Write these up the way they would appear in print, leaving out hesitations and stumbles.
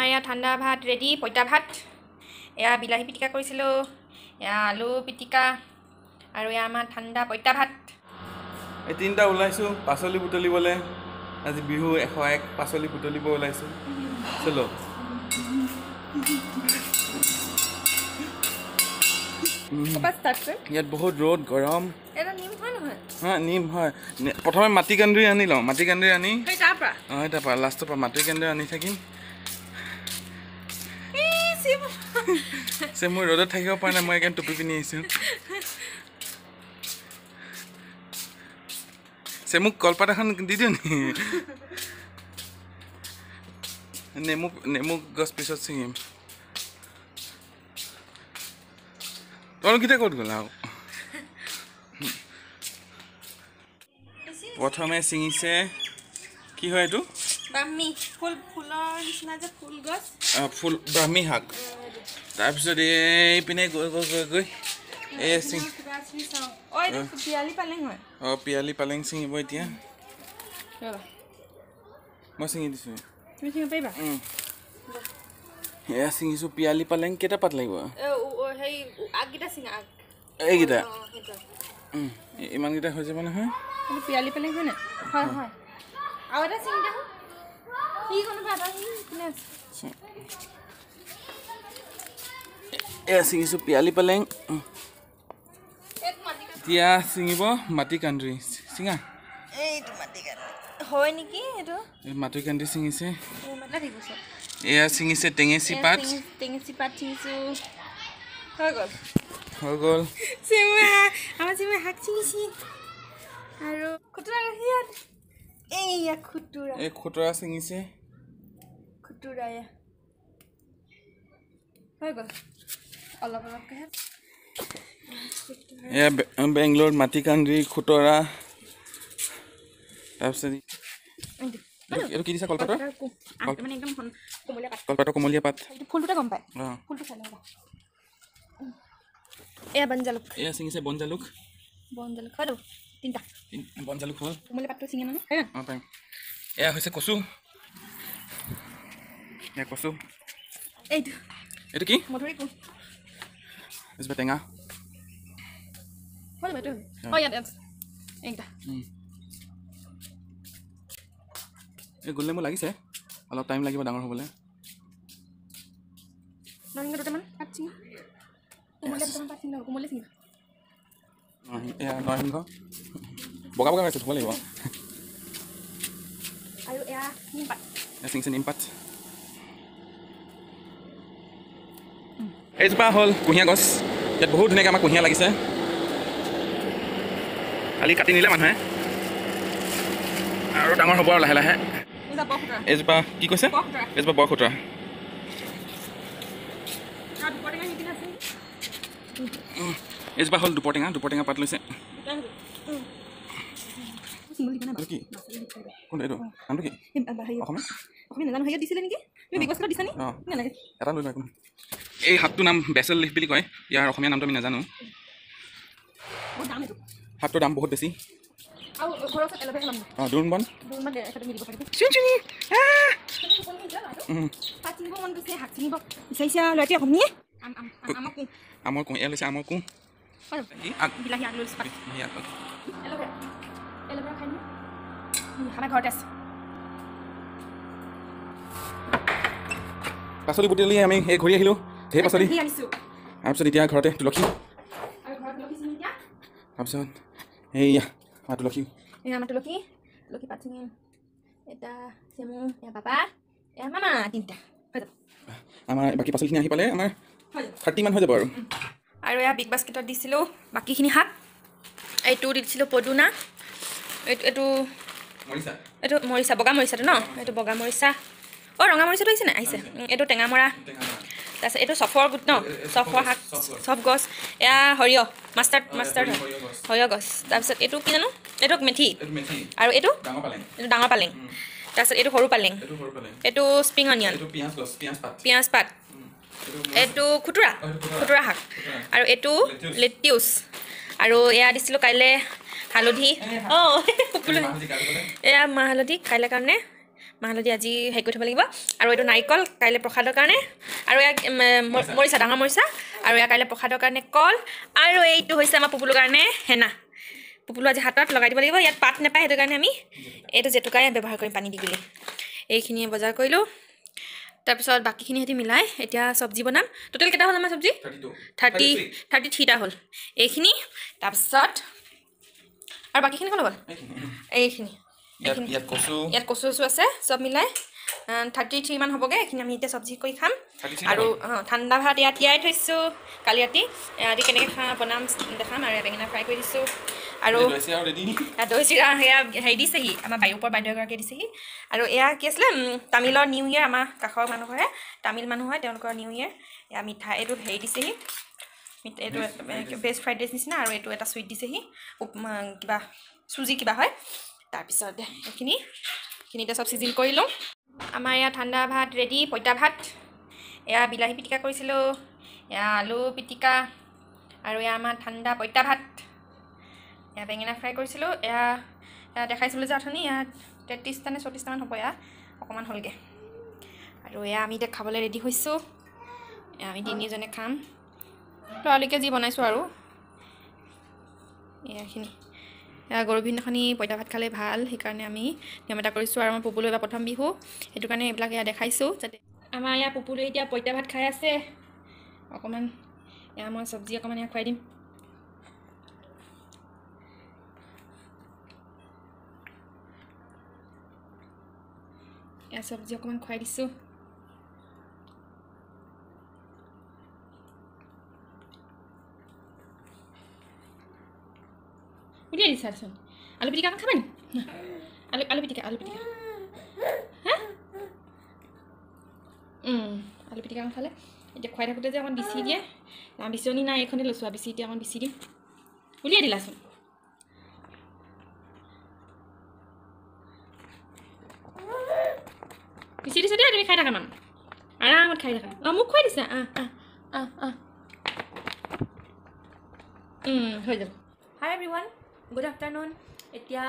এয়া ঠাণ্ডা ভাত ৰেডি, পঁইতা ভাত। এয়া বিলাহী পিটিকা কৰিছিলোঁ, এয়া আলু পিটিকা আৰু এয়া আমাৰ ঠাণ্ডা পঁইতা ভাত। এই তিনিটা ওলাইছোঁ পাচলি বুটলিবলৈ। আজি বিহু 101 পাচলি বুটলিব ওলাইছোঁ। চলো। ইয়াত বহুত ৰ'দ, গৰম। হা, নিম হয়। প্ৰথমে মাটি কান্দুৰি আনি লওঁ। মাটি কান্দুৰি আনি অঁ, তাৰপৰা লাষ্টৰ পৰা মাটি কান্দুৰি আনি থাকিম। মই ৰ'দত থাকিব পৰা নাই, মই সেইকাৰণে টুপি পিন্ধি আহিছোঁ। মোক কলপাত এখন দি দিওঁ নি? নেমু গছ পিছত ছিঙিম। তোমালোকেইটা ক'ত গ'লা? আৰু প্ৰথমে ছিঙিছে কি হয় এইটো? ব্ৰাহ্মী ফুল, ফুলৰ নিচিনা যে ফুল গছ, ফুল ব্ৰাহ্মী শাক। তাৰপিছত এইপিনে গৈ গৈ গৈ গৈ এই অঁ, পিয়ালি পালেং ছিঙিব এতিয়া। মই ছিঙি দিছোঁ। এয়া ছিঙিছোঁ পিয়ালি পালেং। কেইটা পাত লাগিব? এইকেইটা ইমানকেইটা হৈ যাব নহয়। পিয়ালি পালেং হয় নাই? হয় হয়। আৰু এটা ছিঙি দেখোন। এয়া ছিঙিছোঁ পিয়ালি পালেং। এতিয়া ছিঙিব মাটি কান্দুৰি। ছিঙা হয় নেকি এইটো? মাটি কান্দুৰি ছিঙিছে। এয়া ছিঙিছে টেঙেচি পাত। টেঙেচি পাত ছিঙিছোঁ। হৈ গ'ল, হৈ গ'ল। আমাৰ চিমুৱে শাক ছিঙিছে। আৰু খুতুৰা, ইয়াত এইয়া খুতুৰা, এই খুতুৰা ছিঙিছে। খুতুৰা এয়া হৈ গ'ল। অলপ অলপকৈ। এয়া বেংগলোৰ মাটি কান্দুৰি, খুতৰা। তাৰপিছত এইটো কি দিছা? কলপাতৰ, কলপাতৰ কোমলীয়া পাত। ফুলটোতে গম পায়। ফুলটো চাই লওঁ। এয়া বনজালুক। এয়া ছিঙিছে বনজালুক। বনজালুক হয় তিনিটা বনজালুক হ'ল। কোমলীয়া পাতটো ছিঙে নহয়? অঁ, পাৰিম। এয়া হৈছে কচু। এয়া কচু। এইটো এইটো কি? মধুৰি কুহ। এজোপা টেঙা। হ'ল এইটো। অঁ, ইয়াত এইকেইটা। এই গোল নেমু লাগিছে, অলপ টাইম লাগিব ডাঙৰ হ'বলৈ। নৰসিংহ দুটামান পাত ছিঙি, কোমলীয়া দুটামান পাত ছিঙি, কোমলীয়া ছিঙিবা। এয়া নৰসিংহ বগা বগা হৈছে, ধুব লাগিব। আৰু এয়া নিমপাত। এয়া ছিঙিছে নিমপাত। এইজোপা হ'ল কুঁহিয়া গছ। ইয়াত বহুত ধুনীয়াকৈ আমাৰ কুঁহিয়া লাগিছে। কালি কাটি নিলে মানুহে, আৰু ডাঙৰ হ'ব আৰু লাহে লাহে। এইজোপা কি কৈছে? এইজোপা বৰখুতৰা। এইজোপা হ'ল দুপৰটেঙা। দুপৰটেঙা পাত লৈছে। কি কোনটো এইটো? নামটো কি? অসমীয়া এটা লৈ লোৱা। এই শাকটোৰ নাম বেচেল লিফ বুলি কয়। ইয়াৰ অসমীয়া নামটো আমি নাজানো। শাকটোৰ দাম বহুত বেছি। অঁ, দোৰোণ বন। আমৰ কুঁহ। এয়া লৈছে আমৰ কুঁহ। পাচলি বুটলি আমি এই ঘূৰি আহিলোঁ। ঢেৰ পাচলি। তাৰপিছত এতিয়া ঘৰতে তুলসী। তাৰপিছত এইয়া আমাৰ তুলসী। আমাৰ তুলসী, তুলসী পাত ছিঙিম। এটা চেমু, এয়া পাপা, এয়া মামা, তিনিটা হৈ যাব। আমাৰ বাকী পাচলিখিনি আহি পালে আমাৰ 30 মান হৈ যাব আৰু। আৰু এয়া বিগ বাস্কেটত দিছিলোঁ বাকীখিনি শাক। এইটো দি দিছিলোঁ পদুনা। এইটো এইটো এইটো মৰিচা, বগা মৰিচাটো ন? এইটো বগা মৰিচা। অঁ, ৰঙা মৰিচাটো আহিছে নাই? আহিছে। এইটো টেঙামৰা। তাৰপিছত এইটো চফৰ গোট ন? চফৰ শাক, চফ গছ। এয়া সৰিয়হ, মাষ্টাৰ্ড, মাষ্টাৰ্ড হয়, সৰিয়হ গছ। তাৰপিছত এইটো কি জানো? এইটো মেথি। আৰু এইটো এইটো ডাঙৰ পালেং। তাৰপিছত এইটো সৰু পালেং। এইটো স্প্ৰিং অনিয়ন, পিঁয়াজ পাত। এইটো খুতুৰা, খুতুৰা শাক। আৰু এইটো লেটিউচ। আৰু এয়া দিছিলোঁ কাইলৈ হালধি। অঁ, এয়া মাহ হালধি কাইলৈ কাৰণে মাহ হালধি আজি হেৰি কৰি থ'ব লাগিব। আৰু এইটো নাৰিকল কাইলৈ প্ৰসাদৰ কাৰণে, আৰু ইয়াক মৰিচা, ডাঙৰ মৰিচা, আৰু ইয়াক কাইলৈ প্ৰসাদৰ কাৰণে কল। আৰু এইটো হৈছে আমাৰ পুপুলুৰ কাৰণে হেনা। পুপুলু আজি হাতত লগাই দিব লাগিব, ইয়াত পাত নাপায়, সেইটো কাৰণে আমি এইটো জেতুকাই ব্যৱহাৰ কৰিম পানী দি গুলি। এইখিনিয়ে বজাৰ কৰিলোঁ। তাৰপিছত বাকীখিনি সিহঁতি মিলাই এতিয়া চব্জি বনাম। টোটেল কেইটা হ'ল আমাৰ চব্জি? 33টা হ'ল এইখিনি। তাৰপিছত আৰু বাকীখিনি ক'ত গ'ল? এইখিনি ইয়াত কচু চচু আছে, চব মিলাই 33 মান হ'বগৈ। এইখিনি আমি এতিয়া চব্জি কৰি খাম। আৰু ঠাণ্ডা ভাত ইয়াত তিয়াই থৈছোঁ কালি ৰাতি, ৰাতি কেনেকৈ খা বনাম দেখাম। আৰু বেঙেনা ফ্ৰাই কৰি দিছোঁ। আৰু দৈ চিৰা সেয়া হেৰি দিছেহি, আমাৰ বায়ুপৰ বাইদেউ এগৰাকীয়ে দিছেহি। আৰু এয়া কি আছিলে, তামিলৰ নিউ ইয়েৰ, আমাৰ কাষৰ মানুহ ঘৰে তামিল মানুহ হয়, তেওঁলোকৰ নিউ ইয়েৰ। এয়া মিঠাই এইটো হেৰি দিছেহি, এইটো ভেজ ফ্ৰাইড ৰাইচ নিচিনা। আৰু এইটো এটা চুইট দিছেহি, কিবা চুজি কিবা হয়। তাৰপিছত এইখিনি এতিয়া চব চিজিল কৰি লওঁ। আমাৰ এয়া ঠাণ্ডা ভাত ৰেডি, পঁইতা ভাত। এয়া বিলাহী পিটিকা কৰিছিলোঁ, এয়া আলু পিটিকা, আৰু এয়া আমাৰ ঠাণ্ডা পঁইতা ভাত। এয়া বেঙেনা ফ্ৰাই কৰিছিলোঁ। এয়া দেখাইছিলোঁ যে অথনি, এয়া 33টা নে 34টামান হ'ব, এয়া অকণমান হ'লগৈ। আৰু এয়া আমি এতিয়া খাবলৈ ৰেডি হৈছোঁ। এয়া আমি তিনিজনে খাম, লৰালৰিকৈ যি বনাইছোঁ। আৰু এয়াখিনি এয়া গৰু বিহুদিনাখনি পঁইতা ভাত খালে ভাল, সেইকাৰণে আমি নিয়ম এটা কৰিছোঁ। আৰু আমাৰ পুপুলু এবাৰ প্ৰথম বিহু, সেইটো কাৰণে এইবিলাক এয়া দেখাইছোঁ যাতে। আমাৰ এয়া পুপুলু এতিয়া পঁইতা ভাত খাই আছে অকণমান। এয়া মই চব্জি অকণমান এয়া খুৱাই দিম। এয়া চব্জি অকণমান খুৱাই দিছোঁ। উলিয়াই দিছাচোন। আলু পিটিকা অকণ খাবা নি? আলু আলু পিটিকা, আলু পিটিকা, হা, আলু পিটিকা অকণ খালে। এতিয়া খুৱাই থাকোঁতে যে অকণ বিচি দিয়ে, বিচনী নাই, এইখনে লৈছোঁ আৰু বিচি, এতিয়া অকণ বিচি দিম। উলিয়াই দিলাচোন। বিচি দিছোঁ দেই, তুমি খাই থাকা মাম, আৰামত খাই থাকা। অঁ, মোক খুৱাই দিছা। আহ আহ আহ আহ, হৈ যাব। হাই এভৰিৱান, গুড আফটাৰনুন। এতিয়া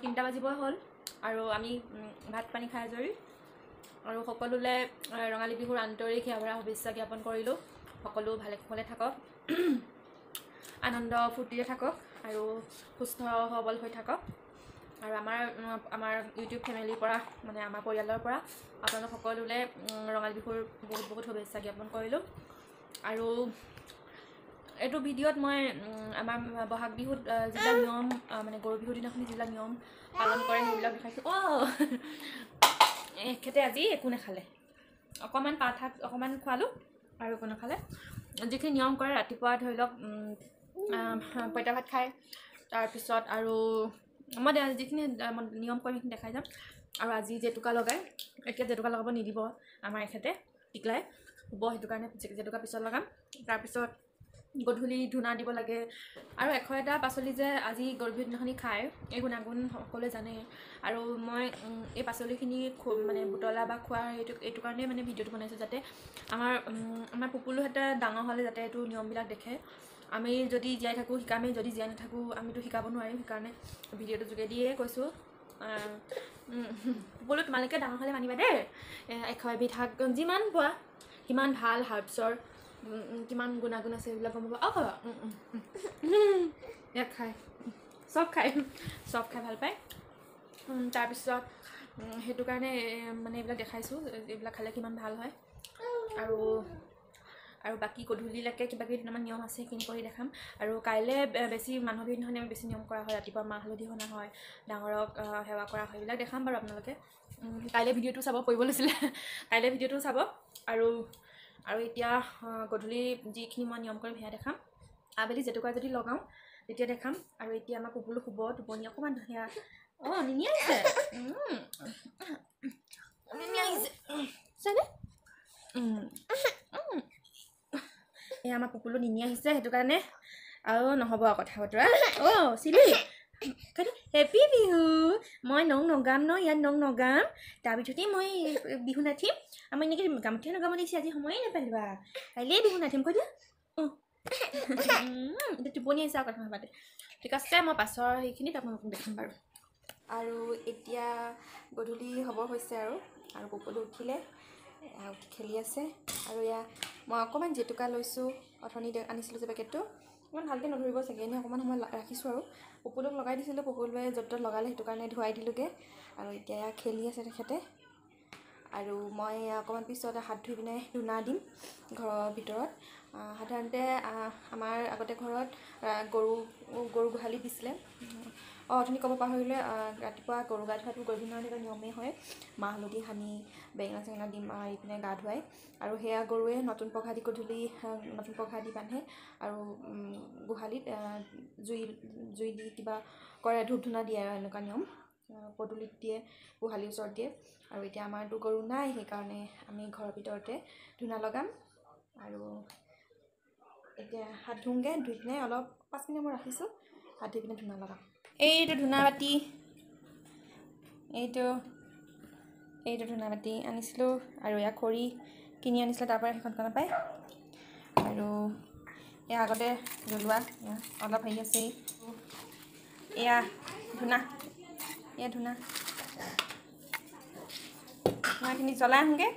3টা বাজিবই হ'ল আৰু আমি ভাত পানী খাই আজৰি। আৰু সকলোলৈ ৰঙালী বিহুৰ আন্তৰিক সেৱা শুভেচ্ছা জ্ঞাপন কৰিলোঁ। সকলো ভালে কুশলে থাকক, আনন্দ ফূৰ্তিৰে থাকক, আৰু সুস্থ সবল হৈ থাকক। আৰু আমাৰ আমাৰ ইউটিউব ফেমিলিৰ পৰা, মানে আমাৰ পৰিয়ালৰ পৰা আপোনালোক সকলোলৈ ৰঙালী বিহুৰ বহুত বহুত শুভেচ্ছা জ্ঞাপন কৰিলোঁ। আৰু এইটো ভিডিঅ'ত মই আমাৰ বহাগ বিহুত যিবিলাক নিয়ম, মানে গৰু বিহুৰ দিনাখনি যিবিলাক নিয়ম পালন কৰে সেইবিলাক দেখাইছোঁ। অঁ, এখেতে আজি একো নাখালে, অকণমান পাত শাক অকণমান খোৱালোঁ আৰু একো নাখালে। যিখিনি নিয়ম কৰে ৰাতিপুৱা ধৰি লওক পঁইতা ভাত খায়, তাৰপিছত আৰু মই যিখিনি নিয়ম কৰিম সেইখিনি দেখাই যাম। আৰু আজি জেতুকা লগাই, এতিয়া জেতুকা লগাব নিদিব আমাৰ এখেতে, টিকলাই শুব, সেইটো কাৰণে জেতুকা পিছত লগাম। তাৰপিছত গধূলি ধূনা দিব লাগে। আৰু 101টা পাচলি যে আজি গৰু বিহুৰ দিনাখনি খায়, এই গুণাগুণ সকলোৱে জানে। আৰু মই এই পাচলিখিনি মানে বুটলা বা খোৱাৰ এইটো কাৰণেই মানে ভিডিঅ'টো বনাইছোঁ, যাতে আমাৰ আমাৰ পুপুলুহঁতে ডাঙৰ হ'লে যাতে এইটো নিয়মবিলাক দেখে। আমি যদি জীয়াই থাকোঁ শিকামেই, যদি জীয়াই নাথাকোঁ আমিতো শিকাব নোৱাৰিম, সেইকাৰণে ভিডিঅ'টোৰ যোগেদিয়ে কৈছোঁ। পুপুলু তোমালোকে ডাঙৰ হ'লে মানিবা দেই, 101বিধ শাক যিমান পোৱা সিমান ভাল, হাৰ্বছৰ কিমান গুণাগুণ আছে সেইবিলাক গম পাবা। অঁ, ইয়াক খায়, চব খায়, চব খাই ভাল পায়। তাৰপিছত সেইটো কাৰণে মানে এইবিলাক দেখাইছোঁ, এইবিলাক খালে কিমান ভাল হয়। আৰু আৰু বাকী গধূলিলৈকে কিবা কিবি দুটামান নিয়ম আছে, সেইখিনি কৰি দেখাম। আৰু কাইলৈ বেছি মানুহ বিহুৰ দিনাখনি আমি বেছি নিয়ম কৰা হয়, ৰাতিপুৱা মাহ হালধি সনা হয়, ডাঙৰক সেৱা কৰা হয়, এইবিলাক দেখাম বাৰু আপোনালোকে। কাইলৈ ভিডিঅ'টো চাব, কৰিব লৈছিলে, কাইলৈ ভিডিঅ'টো চাব। আৰু আৰু এতিয়া গধূলি যিখিনি মই নিয়ম কৰিম সেয়া দেখাম। আবেলি জেতুকা যদি লগাওঁ তেতিয়া দেখাম। আৰু এতিয়া আমাৰ পুপুলু শুব, টোপনি অকণমান সেয়া। অঁ, নিনি আহিছে, নিনি আহিছে চানে। এয়া আমাৰ পুপুলু নিনি আহিছে, সেইটো কাৰণে আৰু নহ'ব আৰু কথা বতৰা। অ' চিলি হেপী বিহু। মই নং নগাম ন, ইয়াত নং নগাম, তাৰপিছতেই মই বিহু নাচিম। আমাৰ এনেকৈ গামঠিয়ে নগাব লাগিছে, আজি সময়ে নাপালোঁ। কাইলৈ বিহু নাচিম, কৈ দিয়া। অঁ, এতিয়া টোপনি আহিছে আৰু কথা নাপাতে। ঠিক আছে, মই পাছৰ সেইখিনিত আপোনালোকক দেখাম বাৰু। আৰু এতিয়া গধূলি হ'ব হৈছে আৰু আৰু পপলু উঠিলে, উঠি খেলি আছে। আৰু এয়া মই অকণমান জেতুকা লৈছোঁ, অথনি আনিছিলোঁ যে পেকেটটো, ইমান ভালকৈ নধৰিব চাগে, এনেই অকণমান সময় ৰাখিছোঁ আৰু। পপুলক লগাই দিছিলোঁ, পপুলুৱে য'ত ত'ত লগালে, সেইটো কাৰণে ধুৱাই দিলোঁগৈ। আৰু এতিয়া এয়া খেলি আছে তেখেতে। আৰু মই অকণমান পিছত হাত ধুই পিনে ধূনা দিম ঘৰৰ ভিতৰত। সাধাৰণতে আমাৰ আগতে ঘৰত গৰু গৰু গোহালি দিছিলে। অঁ, অথনি ক'ব পাহৰিলে, ৰাতিপুৱা গৰু গা ধোৱাটো গৰু বিহুৰ এটা নিয়মেই হয়। মাহ হালধি সানি বেঙেনা চেঙেনা দি মাৰি পিনে গা ধুৱায়। আৰু সেয়া গৰুৱে নতুন পঘা দি গধূলি নতুন পঘা দি বান্ধে। আৰু গোহালিত জুই জুই দি কিবা কৰে, ধূপ ধূনা দিয়ে আৰু এনেকুৱা নিয়ম। পদূলিত দিয়ে, গোহালিৰ ওচৰত দিয়ে। আৰু এতিয়া আমাৰতো গৰু নাই, সেইকাৰণে আমি ঘৰৰ ভিতৰতে ধূনা লগাম। আৰু এতিয়া হাত ধুওঁগৈ, ধুই পিনে অলপ 5 মিনিট মই ৰাখিছোঁ, হাত ধুই পিনে ধূনা লগাম। এইটো ধূনা বাতি, এইটো এইটো ধূনা বাতি আনিছিলোঁ। আৰু এয়া খৰি কিনি আনিছিলে তাৰপৰা সেইখন দোকানৰ পৰাই। আৰু এয়া আগতে জ্বলোৱা অলপ হেৰি আছেই। এয়া ধূনা, এয়া ধূনা, ধূনাখিনি জ্বলাই আহোঁগৈ।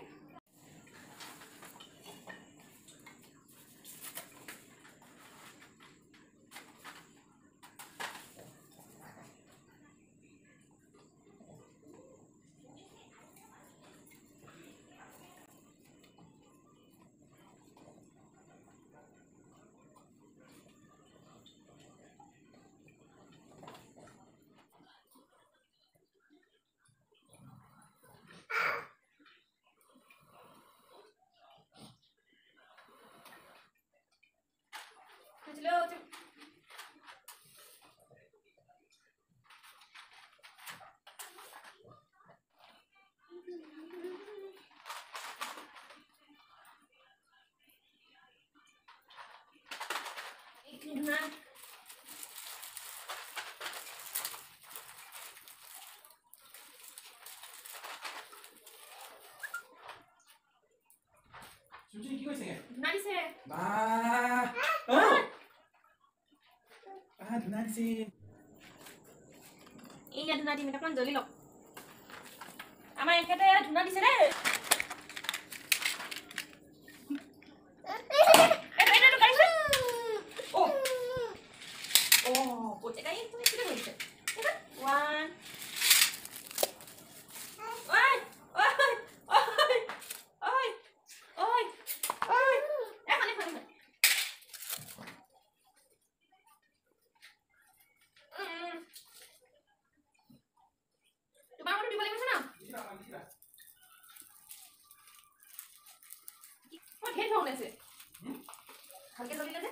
ধূনা ধূনা দিছে। এইয়া ধূনা দিম, অকণমান জ্বলি লওক। আমাৰ এখেতে ধূনা দিছে দেই। ভালকে জ্বলিলে যে।